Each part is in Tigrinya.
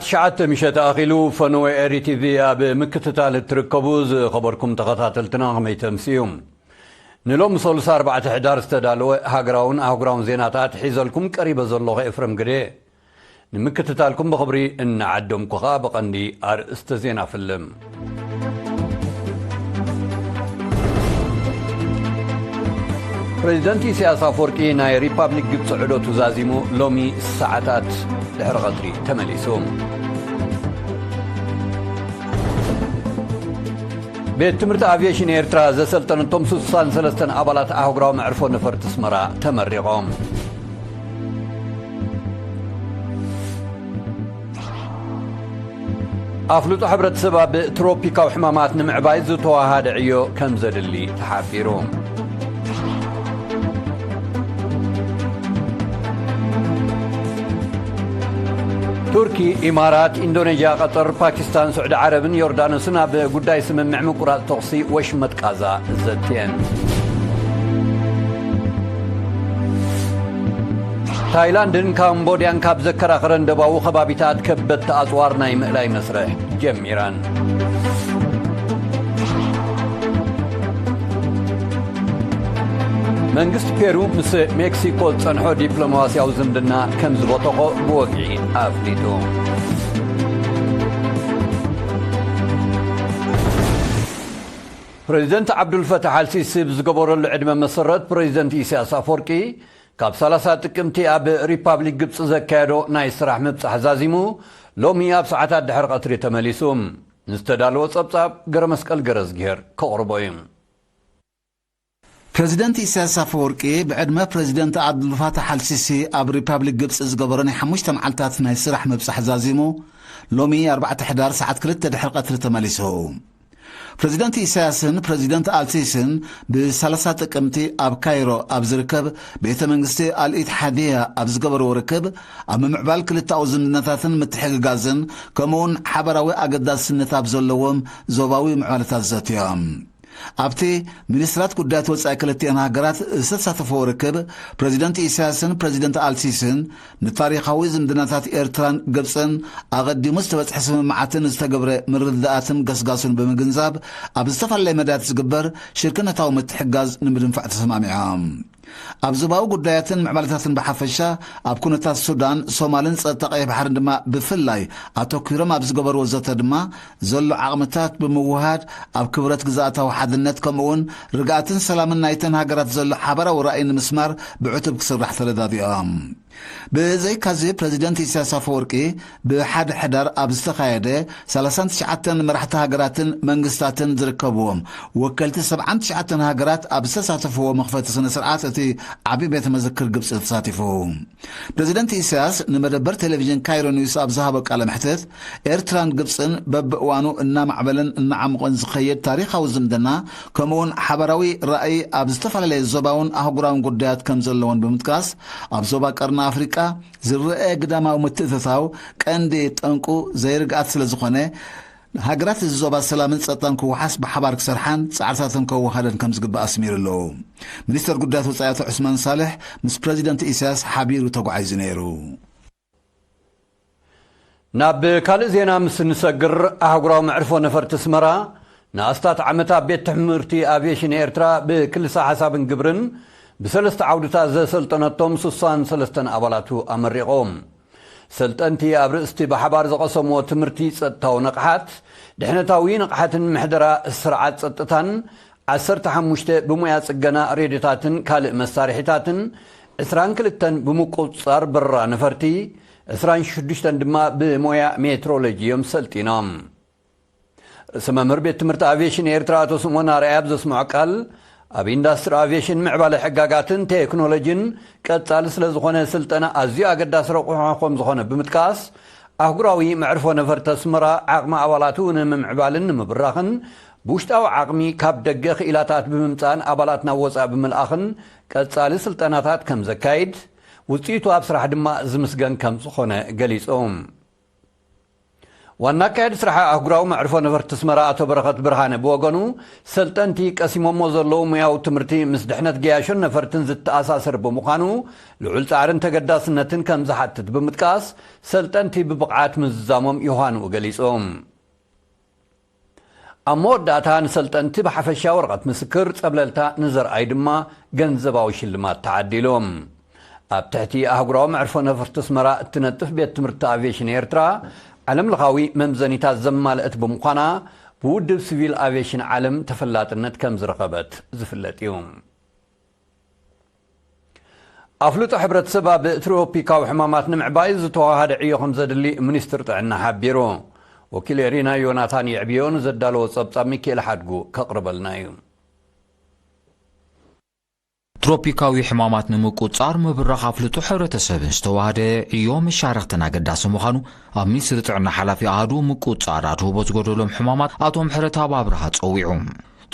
ትሽዓተ ምሸት ኣኺሉ። ፈነወ ኤሪ ቲቪ ኣብ ምክትታል እትርከቡ ዝኸበርኩም ተኸታተልትና ከመይ ተምስዩ? ንሎሚ ሰሉሳ ኣርባዕተ ሕዳር ዝተዳለወ ሃገራውን ኣህጉራውን ዜናታት ሒዘልኩም ቀሪበ ዘለኹ ኤፍረም ግደ። ንምክትታልኩም ብኽብሪ እናዓደምኩ ኸኣ ብቐንዲ ኣርእስተ ዜና ፍልም። ፕሬዚደንት ኢሳያስ ኣፈወርቂ ናይ ሪፓብሊክ ግብፂ ዑደቱ ዛዚሙ ሎሚ ሰዓታት ድሕሪ ቐትሪ ተመሊሱ። ቤት ትምህርቲ ኣቪዬሽን ኤርትራ ዘሰልጠነቶም ስሳን ሰለስተን ኣባላት ኣህጉራዊ መዕርፎ ነፈርቲ ኣስመራ ተመሪቖም። ኣፍልጦ ሕብረተሰብ ኣብ ትሮፒካዊ ሕማማት ንምዕባይ ዝተዋሃደ ዕዮ ከም ዘድሊ ተሓቢሩ። ቱርኪ፣ ኢማራት፣ ኢንዶኔዥያ፣ ቀጠር፣ ፓኪስታን፣ ስዑዲ ዓረብን ዮርዳኖስን ኣብ ጉዳይ ስምምዕ ምቁራጽ ተኹሲ ወሽመጥ ቃዛ ዘትየን። ታይላንድን ካምቦድያን ካብ ዘከራኽረን ደባዊ ከባቢታት ከበድቲ ኣጽዋር ናይ ምእላይ መስርሕ ጀሚረን። መንግስቲ ፔሩ ምስ ሜክሲኮ ዝጸንሖ ዲፕሎማስያዊ ዝምድና ከም ዝበተኾ ብወግዒ ኣፍሊጡ። ፕሬዚደንት ዓብዱልፈታሕ ኣልሲሲ ብዝገበረሉ ዕድመ መሰረት ፕሬዚደንት ኢሳያስ ኣፈወርቂ ካብ ሰላሳ ጥቅምቲ ኣብ ሪፓብሊክ ግብፂ ዘካየዶ ናይ ስራሕ ምብፃሕ ዛዚሙ ሎሚ ኣብ ሰዓታት ድሕሪ ቀትሪ ተመሊሱ። ንዝተዳለወ ጸብጻብ ገረመስቀል ገረዝግሄር ከቕርቦ እዩ። ፕሬዚደንት ኢሳያስ ኣፈወርቂ ብዕድመ ፕሬዚደንት ዓብዱልፋታሕ ኣልሲሲ ኣብ ሪፓብሊክ ግብፂ ዝገበሮ ናይ ሓሙሽተ መዓልታት ናይ ስራሕ ምብፃሕ ዛዚሙ ሎሚ ኣርባዕተ ሕዳር ሰዓት ክልተ ድሕሪ ቀትሪ ተመሊሱ። ፕሬዚደንት ኢሳያስን ፕሬዚደንት ኣልሲስን ብሰላሳ ጥቅምቲ ኣብ ካይሮ ኣብ ዝርከብ ቤተ መንግስቲ ኣልኢትሓድያ ኣብ ዝገበርዎ ርክብ ኣብ ምምዕባል ክልተኣዊ ዝምድናታትን ምትሕግጋዝን ከምኡውን ሓበራዊ ኣገዳስነት ኣብ ዘለዎም ዞባዊ ምዕባለታት ዘትዮም። ኣብቲ ሚኒስትራት ጉዳያት ወጻኢ ክልቲአን ሃገራት ዝተሳተፈዎ ርክብ፣ ፕሬዚደንት ኢሳያስን ፕሬዚደንት ኣልሲስን ንታሪኻዊ ዝምድናታት ኤርትራን ግብጽን ኣቐዲሙ ዝተበጽሐ ስምምዓትን ዝተገብረ ምርድዳኣትን ገስጋሱን ብምግንዛብ፣ ኣብ ዝተፈላለየ መዳያት ዝግበር ሽርክነታዊ ምትሕግጋዝ ንምድንፋዕ ተሰማሚዖም። ኣብ ዞባዊ ጉዳያትን ምዕባለታትን ብሓፈሻ፣ ኣብ ኩነታት ሱዳን፣ ሶማልን ጸጥታ ቀይሕ ባሕርን ድማ ብፍላይ ኣተኲሮም ኣብ ዝገበርዎ ዘተ ድማ፣ ዘሎ ዓቕምታት ብምውህሃድ ኣብ ክብረት ግዝኣታዊ ሓድነት ከምኡውን ርግኣትን ሰላምን ናይተን ሃገራት ዘሎ ሓበራዊ ራእይ ንምስማር ብዕቱብ ክስራሕ ተረዳዲኦም። ብዘይካዚ ፕሬዚደንት ኢሳያስ ኣፈወርቂ ብሓደ ሕዳር ኣብ ዝተኻየደ ሰላሳን ትሽዓተን መራሕቲ ሃገራትን መንግስታትን ዝርከብዎም ወከልቲ ሰብዓን ትሽዓተን ሃገራት ኣብ ዝተሳተፍዎ መኽፈቲ ስነ ስርዓት እቲ ዓቢ ቤተ መዘክር ግብጺ ተሳቲፉ። ፕሬዚደንት ኢሳያስ ንመደበር ቴሌቪዥን ካይሮ ኒውስ ኣብ ዝሃቦ ቃለ መሕትት፣ ኤርትራን ግብጽን በብእዋኑ እናማዕበለን እናዓሙቐን ዝኸይድ ታሪኻዊ ዝምድና፣ ከምኡውን ሓበራዊ ራእይ ኣብ ዝተፈላለየ ዞባውን ኣህጉራውን ጉዳያት ከም ዘለዎን ብምጥቃስ፣ ኣብ ዞባ ቀርኒ ኣፍሪቃ ዝረአ ግዳማዊ ምትእትታው ቀንዲ ጠንቁ ዘይርግኣት ስለ ዝኾነ፣ ሃገራት እዚ ዞባ ሰላምን ጸጥታን ክወሓስ ብሓባር ክሰርሓን ጻዕርታተን ከወሃደን ከም ዝግባእ ኣስሚሩ ኣሎ። ሚኒስተር ጉዳያት ወጻኢ ኣቶ ዑስማን ሳልሕ ምስ ፕረዚደንት ኢሳያስ ሓቢሩ ተጓዒዙ ነይሩ። ናብ ካልእ ዜና ምስ ንሰግር፣ ኣህጉራዊ መዕርፎ ነፈርቲ ኣስመራ ንኣስታት ዓመት ኣብ ቤት ትምህርቲ ኣቪዬሽን ኤርትራ ብክልሰ ሓሳብን ግብርን ብሰለስተ ዓውድታት ዘሰልጠነቶም ስሳን ሰለስተን ኣባላቱ ኣመሪቖም። ሰልጠንቲ ኣብ ርእስቲ ብሓባር ዝቐሰምዎ ትምህርቲ ጸጥታዊ ንቕሓት፣ ድሕነታዊ ንቕሓትን ምሕደራ ስርዓት ጸጥታን፣ ዓሰርተ ሓሙሽተ ብሞያ ጽገና ሬድዮታትን ካልእ መሳርሒታትን፣ ዕስራን ክልተን ብምቁጽጻር በረራ ነፈርቲ፣ ዕስራን ሽዱሽተን ድማ ብሞያ ሜትሮሎጂ እዮም ሰልጢኖም። ርእሰ መምህር ቤት ትምህርቲ ኣቪዬሽን ኤርትራ ኣቶ ስምኦን ኣርኣያ ኣብ ዘስምዖ ቃል፣ ኣብ ኢንዳስትሪ ኣቪዬሽን ምዕባለ ሕጋጋትን ቴክኖሎጂን ቀጻሊ ስለ ዝኾነ ስልጠና ኣዝዩ ኣገዳሲ ረቑሑ ከም ዝኾነ ብምጥቃስ፣ ኣህጉራዊ መዕርፎ ነፈርቲ ኣስመራ ዓቕሚ ኣባላቱ ንምምዕባልን ንምብራኽን ብውሽጣዊ ዓቕሚ ካብ ደገ ክኢላታት ብምምጻእን ኣባላት ናብ ወጻኢ ብምልኣኽን ቀጻሊ ስልጠናታት ከም ዘካይድ፣ ውጽኢቱ ኣብ ስራሕ ድማ ዝምስገን ከም ዝኾነ ገሊጹ። ዋና ኣካያዲ ስራሕ ኣህጉራዊ መዕርፎ ነፈርቲ ኣስመራ ኣቶ በረኸት ብርሃነ ብወገኑ፣ ሰልጠንቲ ቀሲሞሞ ዘለዉ ሙያዊ ትምህርቲ ምስ ድሕነት ገያሾን ነፈርትን ዝተኣሳሰር ብምዃኑ፣ ልዑል ጻዕርን ተገዳስነትን ከም ዝሓትት ብምጥቃስ፣ ሰልጠንቲ ብብቕዓት ምዝዛሞም ዮሃንኡ ገሊጹ። ኣብ መወዳእታ፣ ንሰልጠንቲ ብሓፈሻ ወረቐት ምስክር፣ ጸብለልታ፣ ንዘርኣይ ድማ ገንዘባዊ ሽልማት ተዓዲሉ። ኣብ ትሕቲ ኣህጉራዊ መዕርፎ ነፈርቲ ኣስመራ እትነጥፍ ቤት ትምህርቲ ኣቪዬሽን ኤርትራ፣ ዓለምለኻዊ መምዘኒታት ዘማልአት ብምዃና፣ ብውድብ ሲቪል ኣቪዬሽን ዓለም ተፈላጥነት ከም ዝረኸበት ዝፍለጥ እዩ። ኣፍልጦ ሕብረተሰብ ኣብ ትሮፒካዊ ሕማማት ንምዕባይ ዝተዋሃደ ዕዮ ከም ዘድሊ ሚኒስትር ጥዕና ሓቢሩ። ወኪል ኤሪና ዮናታን የዕብዮ ንዘዳለዎ ጸብጻብ ሚካኤል ሓድጉ ከቕርበልና እዩ። ትሮፒካዊ ሕማማት ንምቁጻር ምብራኽ ኣፍልጦ ሕብረተሰብን ዝተዋሃደ ዕዮ መሻርኽትን ኣገዳሲ ምዃኑ ኣብ ሚኒስትሪ ጥዕና ሓላፊ ኣሃዱ ምቁጻር ኣድህቦ ዝጎደሎም ሕማማት ኣቶ ምሕረተኣብ ኣብርሃ ጸዊዑ።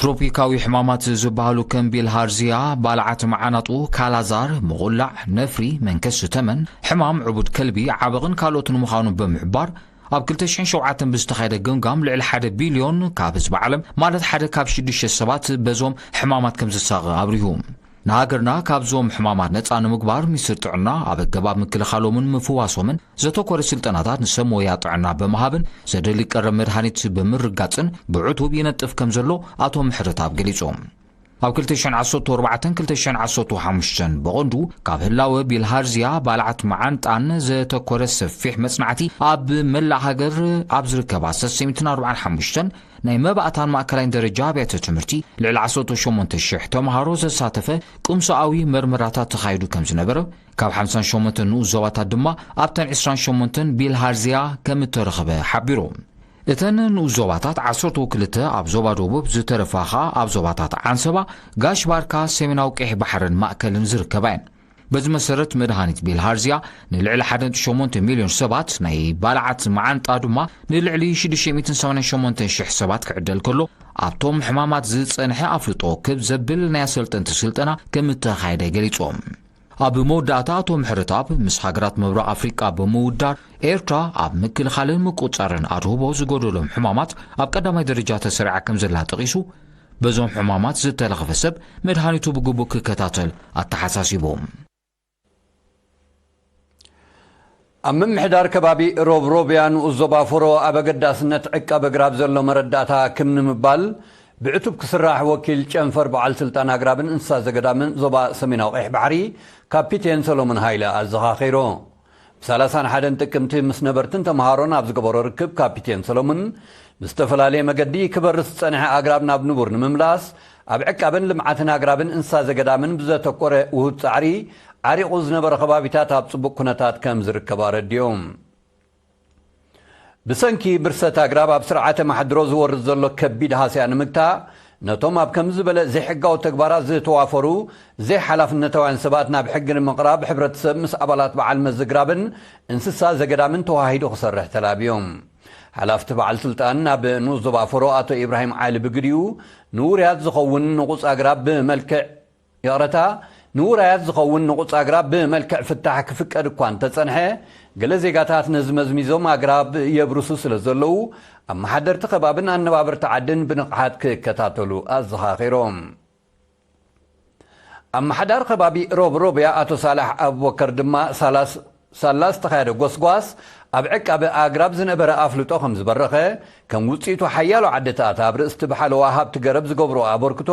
ትሮፒካዊ ሕማማት ዝበሃሉ ከም ቢልሃርዚያ፣ ባልዓት መዓናጡ፣ ካላዛር፣ ምቑላዕ፣ ነፍሪ፣ መንከሲ ተመን፣ ሕማም ዕቡድ ከልቢ፣ ዓበቕን ካልኦትን ምዃኑ ብምሕባር፣ ኣብ ክልተ ሽሕን ሸውዓተን ብዝተኻየደ ገምጋም ልዕሊ ሓደ ቢልዮን ካብ ህዝቢ ዓለም፣ ማለት ሓደ ካብ ሽዱሽተ ሰባት በዞም ሕማማት ከም ዝሳቐ ኣብሪሁ። ንሃገርና ካብዞም ሕማማት ነጻ ንምግባር ሚኒስትሪ ጥዕና ኣብ ኣገባብ ምክልኻሎምን ምፍዋሶምን ዘተኮረ ስልጠናታት ንሰብ ሞያ ጥዕና ብምሃብን ዘደሊ ቀረብ መድሃኒት ብምርጋጽን ብዕቱብ ይነጥፍ ከም ዘሎ ኣቶ ምሕረተኣብ ገሊጾም። ኣብ ክልተ ሽሕን ዓሰርተ ኣርባዕተን ክልተ ሽሕን ዓሰርተ ሓሙሽተን ብቐንዱ ካብ ህላወ ቢልሃርዚያ ባልዓት መዓንጣን ዘተኮረ ሰፊሕ መጽናዕቲ ኣብ መላእ ሃገር ኣብ ዝርከባ ሰለስተ ሚእትን ኣርባዓን ሓሙሽተን ናይ መባእታን ማእከላይን ደረጃ ኣብያተ ትምህርቲ ልዕሊ ዓሰርተ ሸሞንተ ሽሕ ተምሃሮ ዘሳተፈ ቁምሶኣዊ መርመራታት ተኻይዱ ከም ዝነበረ፣ ካብ ሓምሳን ሸሞንተን ንኡስ ዞባታት ድማ ኣብተን ዕስራን ሸሞንተን ቢልሃርዚያ ከም እተረኸበ ሓቢሩ። እተን ንኡስ ዞባታት ዓሰርተ ክልተ ኣብ ዞባ ደቡብ፣ ዝተረፋ ኸኣ ኣብ ዞባታት ዓንሰባ፣ ጋሽ ባርካ፣ ሰሜናዊ ቀይሕ ባሕርን ማእከልን ዝርከባ እየን። በዚ መሰረት፣ መድሃኒት ቢልሃርዚያ ንልዕሊ ሓደ ነጥቢ ሸሞንተ ሚልዮን ሰባት፣ ናይ ባልዓት መዓንጣ ድማ ንልዕሊ ሽዱሽተ ሚእትን ሰማንያን ሸሞንተን ሽሕ ሰባት ክዕደል ከሎ፣ ኣብቶም ሕማማት ዝጸንሐ ኣፍልጦ ክብ ዘብል ናይ ኣሰልጠንቲ ስልጠና ከም እተኻየደ ገሊጾም። ኣብ መወዳእታ፣ ኣቶ ምሕረተኣብ ምስ ሃገራት ምብራቕ ኣፍሪቃ ብምውዳር፣ ኤርትራ ኣብ ምክልኻልን ምቁጽጻርን ኣድህቦ ዝጎደሎም ሕማማት ኣብ ቀዳማይ ደረጃ ተሰሪዓ ከም ዘላ ጠቒሱ፣ በዞም ሕማማት ዝተለኽፈ ሰብ መድሃኒቱ ብግቡእ ክከታተል ኣተሓሳሲቡ። ኣብ ምምሕዳር ከባቢ ሮብሮብያ ንኡስ ዞባ ፎሮ ኣብ ኣገዳስነት ዕቃብ ኣግራብ ዘሎ መረዳእታ ክም ንምባል ብዕቱብ ክስራሕ ወኪል ጨንፈር በዓል ስልጣን ኣግራብን እንስሳ ዘገዳምን ዞባ ሰሜናዊ ቀይሕ ባሕሪ ካፒቴን ሰሎሞን ሃይለ ኣዘኻኺሩ። ብ ሰላሳን ሓደን ጥቅምቲ ምስ ነበርትን ተምሃሮን ኣብ ዝገበሮ ርክብ ካፒቴን ሰሎሞን ብዝተፈላለየ መገዲ ክበርስ ዝጸንሐ ኣግራብ ናብ ንቡር ንምምላስ ኣብ ዕቃብን ልምዓትን ኣግራብን እንስሳ ዘገዳምን ብዘተኮረ ውሁድ ጻዕሪ ዓሪቑ ዝነበረ ከባቢታት ኣብ ጽቡቕ ኩነታት ከም ዝርከብ ኣረዲኡ። ብሰንኪ ብርሰት ኣግራብ ኣብ ስርዓተ ማሕድሮ ዝወርድ ዘሎ ከቢድ ሃስያ ንምግታእ፣ ነቶም ኣብ ከምዚ ዝበለ ዘይሕጋዊ ተግባራት ዝተዋፈሩ ዘይሓላፍነታውያን ሰባት ናብ ሕጊ ንምቕራብ ሕብረተሰብ ምስ ኣባላት በዓል መዚ ግራብን እንስሳ ዘገዳምን ተዋሂዱ ክሰርሕ ተላብዮም። ሓላፍቲ በዓል ስልጣን ናብ ንኡስ ዞባ ፎሮ ኣቶ ኢብራሂም ዓሊ ብግዲኡ፣ ንውርያት ዝኸውን ንቑጽ ኣግራብ ብመልክዕ ይቕረታ፣ ንውራያት ዝኸውን ንቑጽ ኣግራብ ብመልክዕ ፍታሕ ክፍቀድ እኳ እንተጸንሐ፣ ገለ ዜጋታት ነዚ መዝሚዞም ኣግራብ የብርሱ ስለ ዘለዉ፣ ኣመሓደርቲ ከባብን ኣነባበርቲ ዓድን ብንቕሓት ክከታተሉ ኣዘኻኺሮም። ኣመሓዳሪ ከባቢ ሮብ ሮብያ ኣቶ ሳላሕ ኣቡበከር ድማ ሳላስ ሳላ ዝተኻየደ ጎስጓስ ኣብ ዕቃበ ኣግራብ ዝነበረ ኣፍልጦ ከም ዝበረኸ፣ ከም ውጽኢቱ ሓያሎ ዓድታት ኣብ ርእስቲ ብሓለዋ ሃብቲ ገረብ ዝገብሮ ኣበርክቶ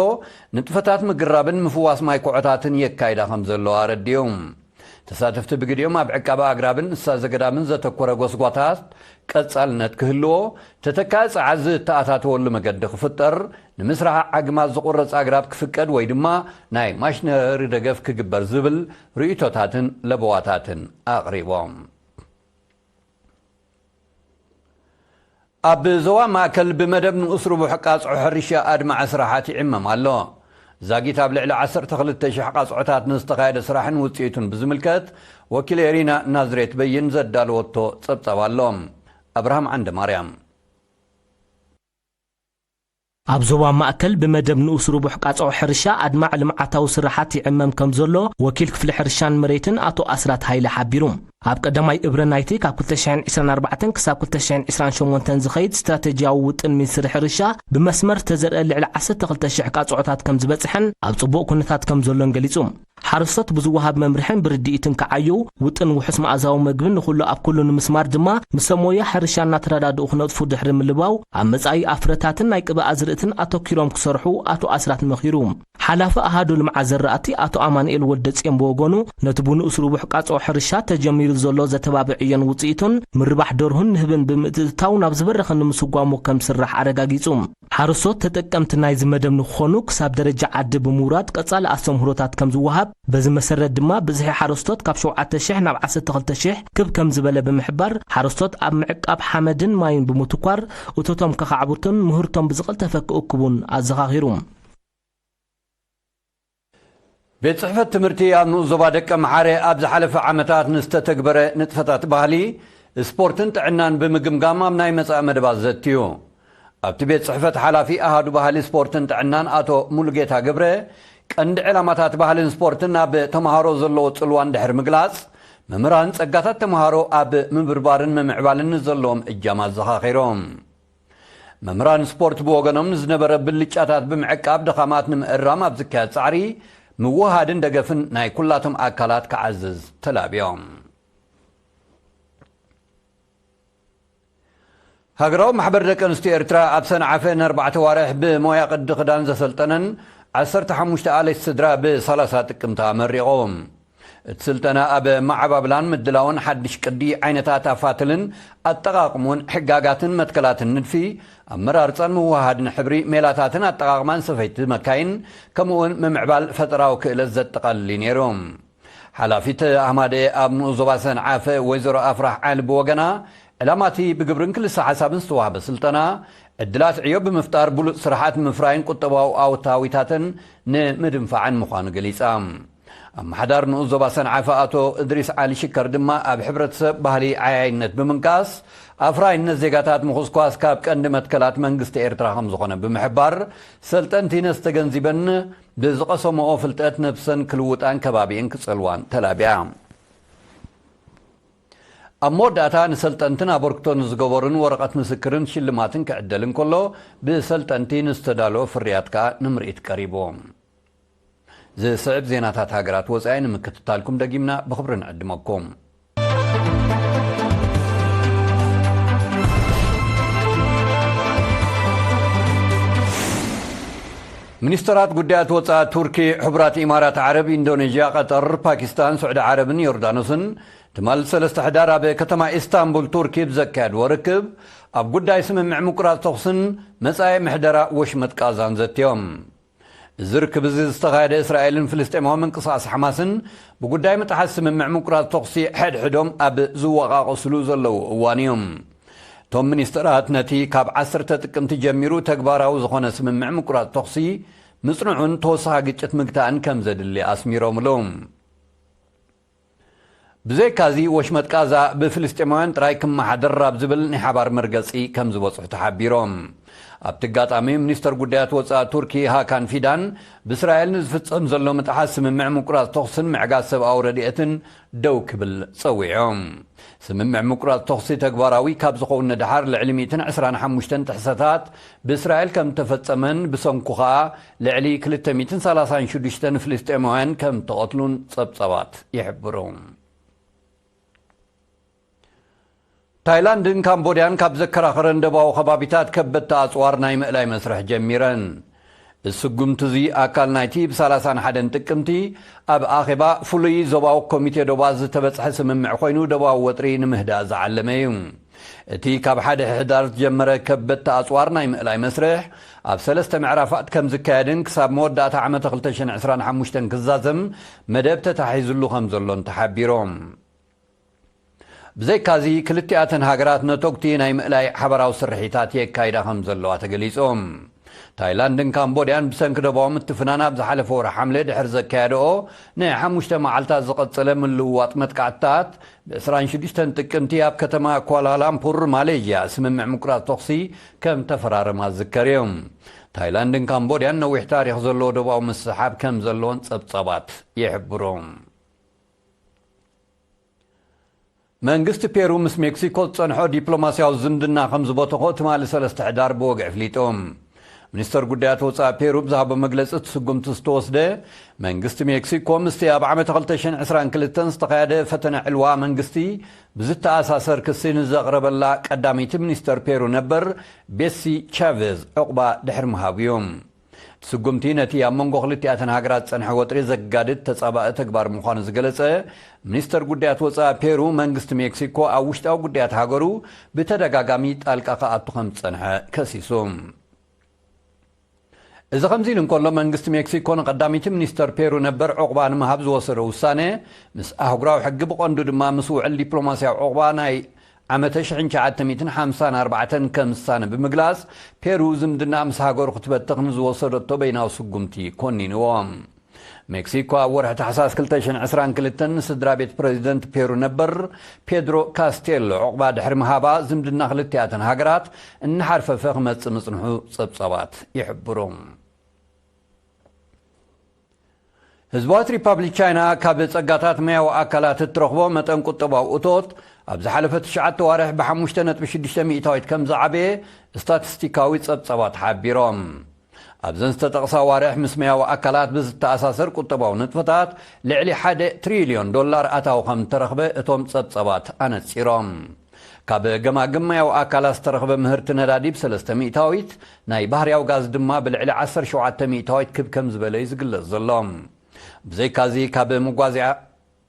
ንጥፈታት ምግራብን ምፍዋስ ማይ ኮዖታትን የካይዳ ከም ዘለዋ ኣረዲኡ። ተሳተፍቲ ብግዲኦም ኣብ ዕቃበ ኣግራብን እንስሳ ዘገዳምን ዘተኮረ ጎስጓታት ቀጻልነት ክህልዎ፣ ተተካኢ ጸዓት ዝተኣታተወሉ መገዲ ክፍጠር፣ ንምስራሕ ዓግማት ዝቑረጽ ኣግራብ ክፍቀድ ወይ ድማ ናይ ማሽነሪ ደገፍ ክግበር ዝብል ርእይቶታትን ለበዋታትን ኣቕሪቦም። ኣብ ዞባ ማእከል ብመደብ ንኡስ ርቡሕ ቃጽዖ ሕርሻ ኣድማዒ ስራሓት ይዕመም ኣሎ። ዛጊት ኣብ ልዕሊ ዓሰርተ ክልተ ሽሕ ቃጽዖታት ንዝተኻየደ ስራሕን ውጽኢቱን ብዝምልከት ወኪል ኤሪና ናዝሬት በይን ዘዳለወቶ ጸብጻብ ኣሎ። ኣብርሃም ዓንደ ማርያም። ኣብ ዞባ ማእከል ብመደብ ንኡስ ርቡሕ ቃጽዖ ሕርሻ ኣድማዕ ልምዓታዊ ስራሓት ይዕመም ከም ዘሎ ወኪል ክፍሊ ሕርሻን መሬትን ኣቶ ኣስራት ሃይለ ሓቢሩ። ኣብ ቀዳማይ እብረ ናይቲ ካብ ክልተ ሽሕን ዕስራን ኣርባዕተን ክሳብ ክልተ ሽሕን ዕስራን ሸሞንተን ዝኸይድ ስትራተጂያዊ ውጥን ሚኒስትሪ ሕርሻ፣ ብመስመር ተዘርአ ልዕሊ ዓሰርተ ክልተ ሽሕ ቃጽዖታት ከም ዝበጽሐን ኣብ ጽቡቕ ኩነታት ከም ዘሎን ገሊጹ። ሓረስቶት ብዝወሃብ መምርሕን ብርድኢትን ክዓዩ፣ ውጥን ውሑስ መኣዛዊ መግብን ንኹሉ ኣብ ኩሉ ንምስማር ድማ፣ ምስ ሰብ ሞያ ሕርሻ እናተረዳድኡ ክነጥፉ ድሕሪ ምልባው፣ ኣብ መጻኢ ኣብ ፍረታትን ናይ ቅብኣ ኣዝርእትን ኣተኲሮም ክሰርሑ ኣቶ ኣስራት መኺሩ። ሓላፊ ኣሃዱ ልምዓት ዘራእቲ ኣቶ ኣማኑኤል ወልደጽዮን ብወገኑ፣ ነቲ ብንኡስ ርቡሕ ቃጽዖ ሕርሻ ተጀሚሩ ዘሎ ዘተባብዕ ዕዮን ውጽኢቱን፣ ምርባሕ ደርሁን ንህብን ብምትእትታው ናብ ዝበረኸ ንምስጓሙ ከም ዝስራሕ ኣረጋጊጹ። ሓረስቶት ተጠቀምቲ ናይዚ መደብ ንክኾኑ፣ ክሳብ ደረጃ ዓዲ ብምውራድ ቀጻሊ ኣስተምህሮታት ከም ዝወሃብ፣ በዚ መሰረት ድማ ብዝሒ ሓረስቶት ካብ ሸውዓተ ሽሕ ናብ ዓሰርተ ክልተ ሽሕ ክብ ከም ዝበለ ብምሕባር፣ ሓረስቶት ኣብ ምዕቃብ ሓመድን ማይን ብምትኳር፣ እቶቶም ከኻዕብቱን ምህርቶም ብዝቐልጠፈ ክእክቡን ኣዘኻኺሩ። ቤት ጽሕፈት ትምህርቲ ኣብ ንኡስ ዞባ ደቀ መሓረ ኣብ ዝሓለፈ ዓመታት ንዝተተግበረ ንጥፈታት ባህሊ፣ ስፖርትን ጥዕናን ብምግምጋም ኣብ ናይ መጻኢ መደባት ዘትዩ። ኣብቲ ቤት ጽሕፈት ሓላፊ ኣሃዱ ባህሊ፣ ስፖርትን ጥዕናን ኣቶ ሙሉጌታ ገብረ፣ ቀንዲ ዕላማታት ባህልን ስፖርትን ኣብ ተምሃሮ ዘለዎ ጽልዋ እንድሕሪ ምግላጽ፣ መምህራን ጸጋታት ተምሃሮ ኣብ ምብርባርን ምምዕባልን ዘለዎም እጃም ኣዘኻኺሮም። መምህራን ስፖርት ብወገኖም፣ ንዝነበረ ብልጫታት ብምዕቃብ፣ ድኻማት ንምእራም ኣብ ዝካየድ ጻዕሪ፣ ምውሃድን ደገፍን ናይ ኩላቶም ኣካላት ክዓዝዝ ተላብዮም። ሃገራዊ ማሕበር ደቂ ኣንስትዮ ኤርትራ፣ ኣብ ሰንዓፈ ንኣርባዕተ ዋርሕ ብሞያ ቅዲ ክዳን ዘሰልጠነን ዓሰርተ ሓሙሽተ ኣለይቲ ስድራ ብሰላሳ ጥቅምቲ ኣመሪቑ። እቲ ስልጠና ኣብ መዓባብላን ምድላውን ሓድሽ ቅዲ፣ ዓይነታት ኣፋትልን ኣጠቓቕሙን ሕጋጋትን መትከላትን ንድፊ፣ ኣመራርጻን ምውሃድን ሕብሪ፣ ሜላታትን ኣጠቓቕማን ሰፈይቲ መካይን፣ ከምኡውን ምምዕባል ፈጠራዊ ክእለት ዘጠቓልል እዩ ነይሩ። ሓላፊት ኣህማደ ኣብ ንኡስ ዞባ ሰንዓፈ ወይዘሮ ኣፍራህ ዓሊ ብወገና፣ ዕላማቲ ብግብርን ክልሰ ሓሳብን ዝተዋህበ ስልጠና፣ ዕድላት ዕዮ ብምፍጣር ብሉጽ ስራሓት ምፍራይን ቁጠባዊ ኣወንታዊታትን ንምድንፋዕን ምዃኑ ገሊጻ። ኣመሓዳሪ ንኡስ ዞባ ሰንዓፈ ኣቶ እድሪስ ዓሊ ሽከር ድማ፣ ኣብ ሕብረተሰብ ባህሊ ዓያይነት ብምንቃስ፣ ኣፍራይነት ዜጋታት ምኹስኳስ ካብ ቀንዲ መትከላት መንግስቲ ኤርትራ ከም ዝኾነ ብምሕባር፣ ሰልጠንቲ ነዚ ተገንዚበን ብዝቐሰምኦ ፍልጠት ነብሰን ክልውጣን ከባቢኤን ክጸልዋን ተላቢያ። ኣብ መወዳእታ፣ ንሰልጠንትን ኣበርክቶ ንዝገበሩን ወረቐት ምስክርን ሽልማትን ክዕደል እንከሎ፣ ብሰልጠንቲ ንዝተዳለወ ፍርያት ከኣ ንምርኢት ቀሪቡ። ዝስዕብ ዜናታት ሃገራት ወጻኢ ንምክትታልኩም ደጊምና ብኽብሪ ንዕድመኩም። ሚኒስተራት ጉዳያት ወጻኢ ቱርኪ፣ ሕቡራት ኢማራት ዓረብ፣ ኢንዶኔዥያ፣ ቀጠር፣ ፓኪስታን፣ ስዑዲ ዓረብን ዮርዳኖስን ትማል ሰለስተ ሕዳር ኣብ ከተማ ኢስታንቡል ቱርኪ ብዘካየድዎ ርክብ፣ ኣብ ጉዳይ ስምምዕ ምቁራጽ ተኹስን መጻኢ ምሕደራ ወሽመጥ ቃዛን ዘትዮም። እዚ ርክብ እዚ ዝተኻየደ፣ እስራኤልን ፍልስጤማዊ ምንቅስቓስ ሓማስን ብጉዳይ ምጥሓስ ስምምዕ ምቁራጽ ተኹሲ ሕድሕዶም ኣብ ዝወቓቐስሉ ዘለዉ እዋን እዩ። እቶም ሚኒስተራት ነቲ ካብ ዓሰርተ ጥቅምቲ ጀሚሩ ተግባራዊ ዝኾነ ስምምዕ ምቁራጽ ተኹሲ ምጽንዑን ተወሳኺ ግጭት ምግታእን ከም ዘድሊ ኣስሚሮምሉ። ብዘይካዚ፣ ወሽመጥ ቃዛ ብፍልስጤማውያን ጥራይ ክመሓደር ኣብ ዝብል ናይ ሓባር መርገጺ ከም ዝበጽሑ ተሓቢሮም። ኣብቲ ኣጋጣሚ፣ ሚኒስተር ጉዳያት ወጻኢ ቱርኪ ሃካን ፊዳን፣ ብእስራኤል ንዝፍጸም ዘሎ ምጥሓስ ስምምዕ ምቁራጽ ተኹስን ምዕጋት ሰብኣዊ ረድኤትን ደው ክብል ጸዊዖም። ስምምዕ ምቁራጽ ተኹሲ ተግባራዊ ካብ ዝኸውን ንደሓር፣ ልዕሊ ሚእትን ዕስራን ሓሙሽተን ጥሕሰታት ብእስራኤል ከም ተፈጸመን፣ ብሰንኩ ኸኣ ልዕሊ ክልተ ሚእትን ሰላሳን ሽዱሽተን ፍልስጤማውያን ከም ተቐትሉን ጸብጻባት ይሕብሩ። ታይላንድን ካምቦድያን ካብ ዘከራኸረን ደባዊ ከባቢታት ከበድቲ ኣጽዋር ናይ ምእላይ መስርሕ ጀሚረን። እዚ ስጉምቲ እዚ ኣካል ናይቲ ብሰላሳን ሓደን ጥቅምቲ ኣብ ኣኼባ ፍሉይ ዞባዊ ኮሚቴ ዶባት ዝተበጽሐ ስምምዕ ኮይኑ፣ ደባዊ ወጥሪ ንምህዳእ ዝዓለመ እዩ። እቲ ካብ ሓደ ሕዳር ዝጀመረ ከበድቲ ኣጽዋር ናይ ምእላይ መስርሕ፣ ኣብ ሰለስተ ምዕራፋት ከም ዝካየድን ክሳብ መወዳእታ ዓመተ ክልተ ሽሕን ዕስራን ሓሙሽተን ክዛዘም መደብ ተታሒዙሉ ከም ዘሎን ተሓቢሮም። ብዘይካዚ፣ ክልቲኣተን ሃገራት ነቶግቲ ናይ ምእላይ ሓበራዊ ስርሒታት የካይዳ ከም ዘለዋ ተገሊጾም። ታይላንድን ካምቦድያን ብሰንኪ ደባዊ ምትፍናን ኣብ ዝሓለፈ ወርሒ ሓምለ ድሕሪ ዘካየደኦ ናይ ሓሙሽተ መዓልታት ዝቐጸለ ምልውዋጥ መጥቃዕትታት፣ ብ ዕስራን ሽዱሽተን ጥቅምቲ ኣብ ከተማ ኳላላምፑር ማሌዥያ ስምምዕ ምቁራጽ ተኹሲ ከም ተፈራረማ ዝዝከር እዩ። ታይላንድን ካምቦድያን ነዊሕ ታሪኽ ዘለዎ ደባዊ ምስሕሓብ ከም ዘለዎን ጸብጻባት ይሕብሩ። መንግስቲ ፔሩ ምስ ሜክሲኮ ዝጸንሖ ዲፕሎማስያዊ ዝምድና ከም ዝበተኾ ትማሊ ሰለስተ ሕዳር ብወግዒ ኣፍሊጡ። ሚኒስተር ጉዳያት ወጻኢ ፔሩ ብዝሃቦ መግለጺ፣ እቲ ስጉምቲ ዝተወስደ፣ መንግስቲ ሜክሲኮ ምስቲ ኣብ ዓመት ክልተ ሽሕን ዕስራን ክልተን ዝተኻየደ ፈተነ ዕልዋ መንግስቲ ብዝተኣሳሰር ክሲ ንዘቕረበላ ቀዳመይቲ ሚኒስተር ፔሩ ነበር ቤሲ ቻቬዝ ዕቑባ ድሕሪ ምሃቡ እዩ። እቲ ስጉምቲ ነቲ ኣብ መንጎ ክልቲኣተን ሃገራት ዝጸንሐ ወጥሪ ዘጋድድ ተጻባኢ ተግባር ምዃኑ ዝገለጸ ሚኒስተር ጉዳያት ወጻኢ ፔሩ፣ መንግስቲ ሜክሲኮ ኣብ ውሽጣዊ ጉዳያት ሃገሩ ብተደጋጋሚ ጣልቃ ክኣቱ ከም ዝጸንሐ ከሲሱ። እዚ ከምዚ ኢሉ እንከሎ፣ መንግስቲ ሜክሲኮ ንቀዳመይቲ ሚኒስተር ፔሩ ነበር ዕቑባ ንምሃብ ዝወሰዶ ውሳነ፣ ምስ ኣህጉራዊ ሕጊ፣ ብቐንዱ ድማ ምስ ውዕል ዲፕሎማስያዊ ዕቑባ ናይ ዓመተ ሽሕን ትሽዓተ ሚእትን ሓምሳን ኣርባዕተን ከም ዝሳነ ብምግላጽ፣ ፔሩ ዝምድና ምስ ሃገሩ ክትበትኽ ንዝወሰደቶ በይናዊ ስጉምቲ ኮኒንዎ። ሜክሲኮ ኣብ ወርሒ ታሕሳስ ክልተ ሽሕን ዕስራን ክልተን ንስድራ ቤት ፕረዚደንት ፔሩ ነበር ፔድሮ ካስቴሎ ዕቑባ ድሕሪ ምሃባ፣ ዝምድና ክልቲኣተን ሃገራት እናሓርፈፈ ክመጽእ ምጽንሑ ጸብጻባት ይሕብሩ። ህዝባዊት ሪፓብሊክ ቻይና ካብ ጸጋታት ማያዊ ኣካላት እትረኽቦ መጠን ቁጠባዊ እቶት ኣብ ዝሓለፈ ትሽዓተ ዋርሕ ብሓሙሽተ ነጥቢ ሽዱሽተ ሚእታዊት ከም ዝዓበየ ስታቲስቲካዊ ጸብጻባት ሓቢሮም። ኣብዘን ዝተጠቕሳ ዋርሕ ምስ ማያዊ ኣካላት ብዝተኣሳሰር ቁጠባዊ ንጥፈታት ልዕሊ ሓደ ትሪልዮን ዶላር ኣታዊ ከም እተረኽበ እቶም ጸብጻባት ኣነጺሮም። ካብ ገማግም ማያዊ ኣካላት ዝተረኽበ ምህርቲ ነዳዲ ብሰለስተ ሚእታዊት፣ ናይ ባህርያዊ ጋዝ ድማ ብልዕሊ ዓሰርተ ሸውዓተ ሚእታዊት ክብ ከም ዝበለ እዩ ዝግለጽ ዘሎ። ብዘይካዚ ካብ መጓዝያ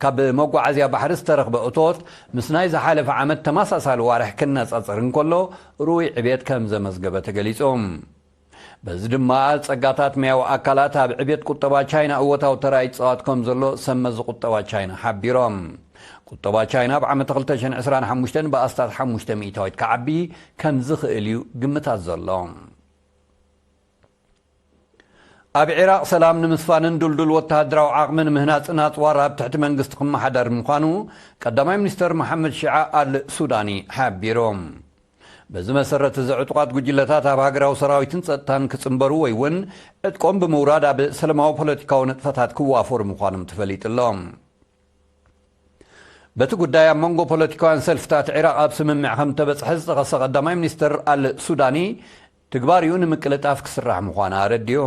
ካብ መጓዓዝያ ባሕሪ ዝተረኽበ እቶት ምስ ናይ ዝሓለፈ ዓመት ተመሳሳሊ ዋርሕ ክነጻጸር እንከሎ ርኡይ ዕቤት ከም ዘመዝገበ ተገሊጹ። በዚ ድማ ጸጋታት ማያዊ ኣካላት ኣብ ዕቤት ቁጠባ ቻይና እወታዊ ተራ ይጻወት ከም ዘሎ ሰብ መዚ ቁጠባ ቻይና ሓቢሮም። ቁጠባ ቻይና ኣብ ዓመት ክልተ ሽሕን ዕስራን ሓሙሽተን ብኣስታት ሓሙሽተ ሚእታዊት ክዓቢ ከም ዝኽእል እዩ ግምታት ዘሎ። ኣብ ዒራቕ ሰላም ንምስፋንን ድልዱል ወተሃደራዊ ዓቕሚ ንምህናጽን ኣጽዋር ኣብ ትሕቲ መንግስቲ ክመሓደር ምዃኑ ቀዳማይ ሚኒስተር መሓመድ ሺዓ ኣል ሱዳኒ ሓቢሩ። በዚ መሰረት፣ እዚ ዕጡቓት ጉጅለታት ኣብ ሃገራዊ ሰራዊትን ጸጥታን ክጽንበሩ ወይ እውን ዕጥቆም ብምውራድ ኣብ ሰላማዊ ፖለቲካዊ ንጥፈታት ክዋፈሩ ምዃኖም ተፈሊጡ ኣሎ። በቲ ጉዳይ ኣብ መንጎ ፖለቲካውያን ሰልፍታት ዒራቕ ኣብ ስምምዕ ከም ተበጽሐ ዝጠቐሰ ቀዳማይ ሚኒስትር ኣል ሱዳኒ፣ ትግባሪኡ ንምቅልጣፍ ክስራሕ ምዃኑ ኣረዲኡ።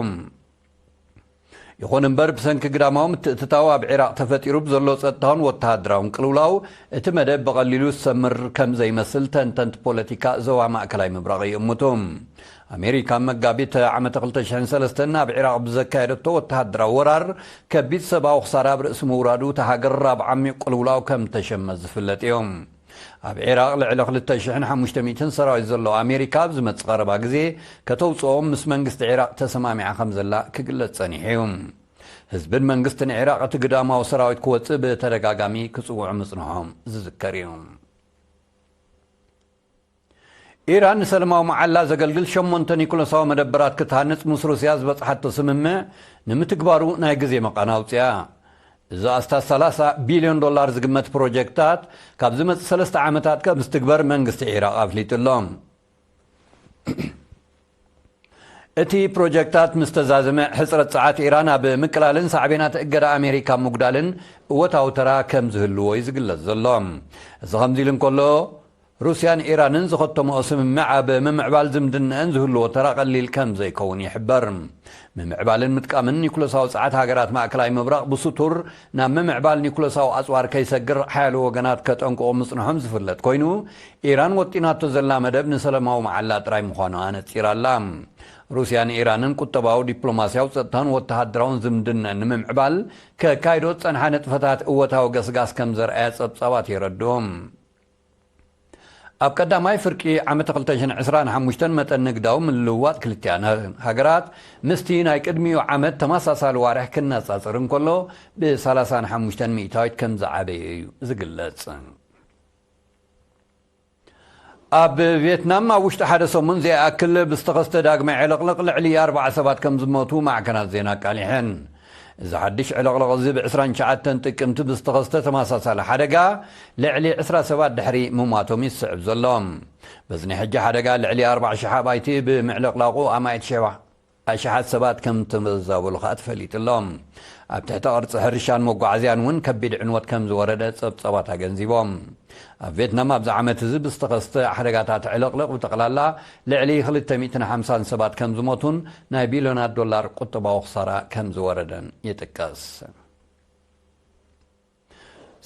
ይኹን እምበር፣ ብሰንኪ ግዳማዊ ምትእትታው ኣብ ዒራቕ ተፈጢሩ ብዘሎ ጸጥታውን ወተሃደራውን ቅልውላው፣ እቲ መደብ ብቐሊሉ ዝሰምር ከም ዘይመስል ተንተንቲ ፖለቲካ ዞባ ማእከላይ ምብራቕ ይእምቱ። ኣሜሪካ ኣብ መጋቢት ዓመተ ክልተ ሽሕን ሰለስተን ኣብ ዒራቕ ብዘካየደቶ ወተሃደራዊ ወራር፣ ከቢድ ሰብኣዊ ክሳራ ኣብ ርእሲ ምውራዱ፣ እታ ሃገር ኣብ ዓሚቕ ቅልውላው ከም ተሸመት ዝፍለጥ እዩ። ኣብ ዒራቕ ልዕሊ ክልተ ሽሕን ሓሙሽተ ሚእትን ሰራዊት ዘለዎ ኣሜሪካ፣ ኣብ ዝመጽእ ቀረባ ግዜ ከተውጽኦም ምስ መንግስቲ ዒራቕ ተሰማሚዓ ከም ዘላ ክግለጽ ጸኒሑ እዩ። ህዝብን መንግስትን ዒራቕ እቲ ግዳማዊ ሰራዊት ክወጽእ ብተደጋጋሚ ክጽውዑ ምጽንሖም ዝዝከር እዩ። ኢራን ንሰላማዊ መዓላ ዘገልግል ሸሞንተ ኒኩለሳዊ መደበራት ክትሃንጽ ምስ ሩስያ ዝበጽሓቶ ስምምዕ ንምትግባሩ ናይ ግዜ መቓን ኣውጽያ። እዚ ኣስታት ሰላሳ ቢልዮን ዶላር ዝግመት ፕሮጀክታት ካብ ዝመጽእ ሰለስተ ዓመታት ከም ዝትግበር መንግስቲ ዒራቕ ኣፍሊጡ ኣሎ። እቲ ፕሮጀክታት ምስ ተዛዘመ፣ ሕጽረት ጸዓት ኢራን ኣብ ምቅላልን ሳዕቤናት እገዳ ኣሜሪካ ምጉዳልን እወታዊ ተራ ከም ዝህልዎ እዩ ዝግለጽ ዘሎ። እዚ ከምዚ ኢሉ እንከሎ፣ ሩስያን ኢራንን ዝኸተምኦ ስምምዕ ኣብ ምምዕባል ዝምድነአን ዝህልዎ ተራ ቀሊል ከም ዘይከውን ይሕበር። ምምዕባልን ምጥቃምን ኒኩለሳዊ ጸዓት ሃገራት ማእከላይ ምብራቕ ብስቱር ናብ ምምዕባል ኒኩለሳዊ ኣጽዋር ከይሰግር ሓያሎ ወገናት ከጠንቅቑ ምጽንሖም ዝፍለጥ ኮይኑ፣ ኢራን ወጢናቶ ዘላ መደብ ንሰላማዊ መዓላ ጥራይ ምዃኑ ኣነጺራ ኣላ። ሩስያን ኢራንን ቁጠባዊ፣ ዲፕሎማስያዊ፣ ጸጥታን ወተሃደራውን ዝምድነአን ንምምዕባል ከካይዶ ዝጸንሓ ንጥፈታት እወታዊ ገስጋስ ከም ዘርኣያ ጸብጻባት የረድኡ። ኣብ ቀዳማይ ፍርቂ ዓመት ክልተ ሽሕን ዕስራን ሓሙሽተን መጠን ንግዳዊ ምልውዋጥ ክልቲኣን ሃገራት ምስቲ ናይ ቅድሚኡ ዓመት ተመሳሳሊ ዋርሕ ክነጻጸር እንከሎ ብሰላሳን ሓሙሽተን ሚእታዊት ከም ዝዓበየ እዩ ዝግለጽ። ኣብ ቪየትናም ኣብ ውሽጢ ሓደ ሰሙን ዘይኣክል ብዝተኸስተ ዳግማይ ዕልቕልቕ ልዕሊ ኣርባዓ ሰባት ከም ዝሞቱ ማዕከናት ዜና ኣቃሊሐን። እዚ ሓድሽ ዕልቕልቕ እዚ ብ ዕስራን ትሽዓተን ጥቅምቲ ብዝተኸስተ ተመሳሳሊ ሓደጋ ልዕሊ ዕስራ ሰባት ድሕሪ ምሟቶም ይስዕብ ዘሎ። በዚ ናይ ሕጂ ሓደጋ ልዕሊ ኣርባዓ ሽሕ ኣባይቲ ብምዕልቕላቑ ኣማኢት ሸዋ-፣ ኣሽሓት ሰባት ከም ተመዛበሉ ከኣ ተፈሊጡ ኣሎ። ኣብ ትሕቲ ቅርጺ ሕርሻን መጓዓዝያን እውን ከቢድ ዕንወት ከም ዝወረደ ጸብጻባት ኣገንዚቦም። ኣብ ቬትናም ኣብዚ ዓመት እዚ ብዝተኸስተ ሓደጋታት ዕልቕልቕ ብጠቕላላ ልዕሊ ክልተ ሚእትን ሓምሳን ሰባት ከም ዝሞቱን ናይ ቢልዮናት ዶላር ቁጠባዊ ክሳራ ከም ዝወረደን ይጥቀስ።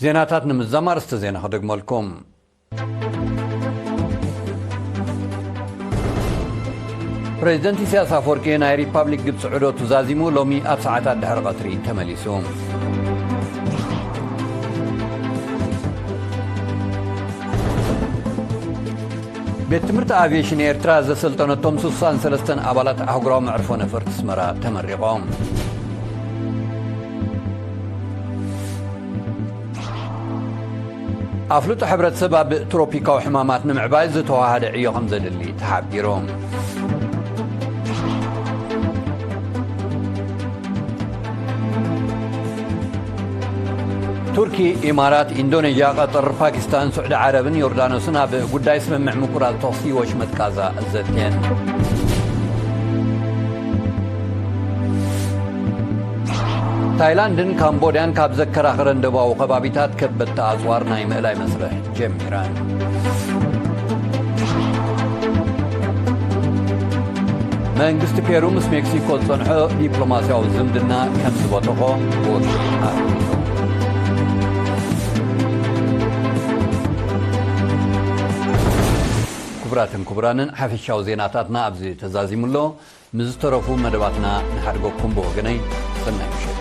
ዜናታት ንምዝዛም ኣርእስተ ዜና ክደግመልኩም። ፕሬዚደንት ኢሳያስ ኣፈወርቂ ናይ ሪፓብሊክ ግብፂ ዑደቱ ዛዚሙ ሎሚ ኣብ ሰዓታት ድሕሪ ቀትሪ ተመሊሱ። ቤት ትምህርቲ ኣቪዬሽን ኤርትራ ዘሰልጠነቶም ስሳን ሰለስተን ኣባላት ኣህጉራዊ መዕርፎ ነፈርቲ ኣስመራ ተመሪቖም። ኣፍልጦ ሕብረተሰብ ኣብ ትሮፒካዊ ሕማማት ንምዕባይ ዝተዋሃደ ዕዮ ከም ዘድሊ ተሓቢሩ። ቱርኪ፣ ኢማራት፣ ኢንዶኔዥያ፣ ቀጠር፣ ፓኪስታን፣ ስዑዲ ዓረብን ዮርዳኖስን ኣብ ጉዳይ ስምምዕ ምቁራጽ ተኹሲ ወሽመጥ ጋዛ ዘትየን። ታይላንድን ካምቦድያን ካብ ዘከራኽረን ደቡባዊ ከባቢታት ከበድቲ ኣጽዋር ናይ ምእላይ መስርሕ ጀሚረን። መንግስቲ ፔሩ ምስ ሜክሲኮ ዝጸንሖ ዲፕሎማስያዊ ዝምድና ከም ዝበተኾ ወኪል ኣፍሊጡ። ክቡራትን ክቡራንን፣ ሓፈሻዊ ዜናታትና ኣብዚ ተዛዚሙ ኣሎ። ምስ ዝተረፉ መደባትና ንሓድገኩም። ብወገነይ፣ ሰናይ ምሸት።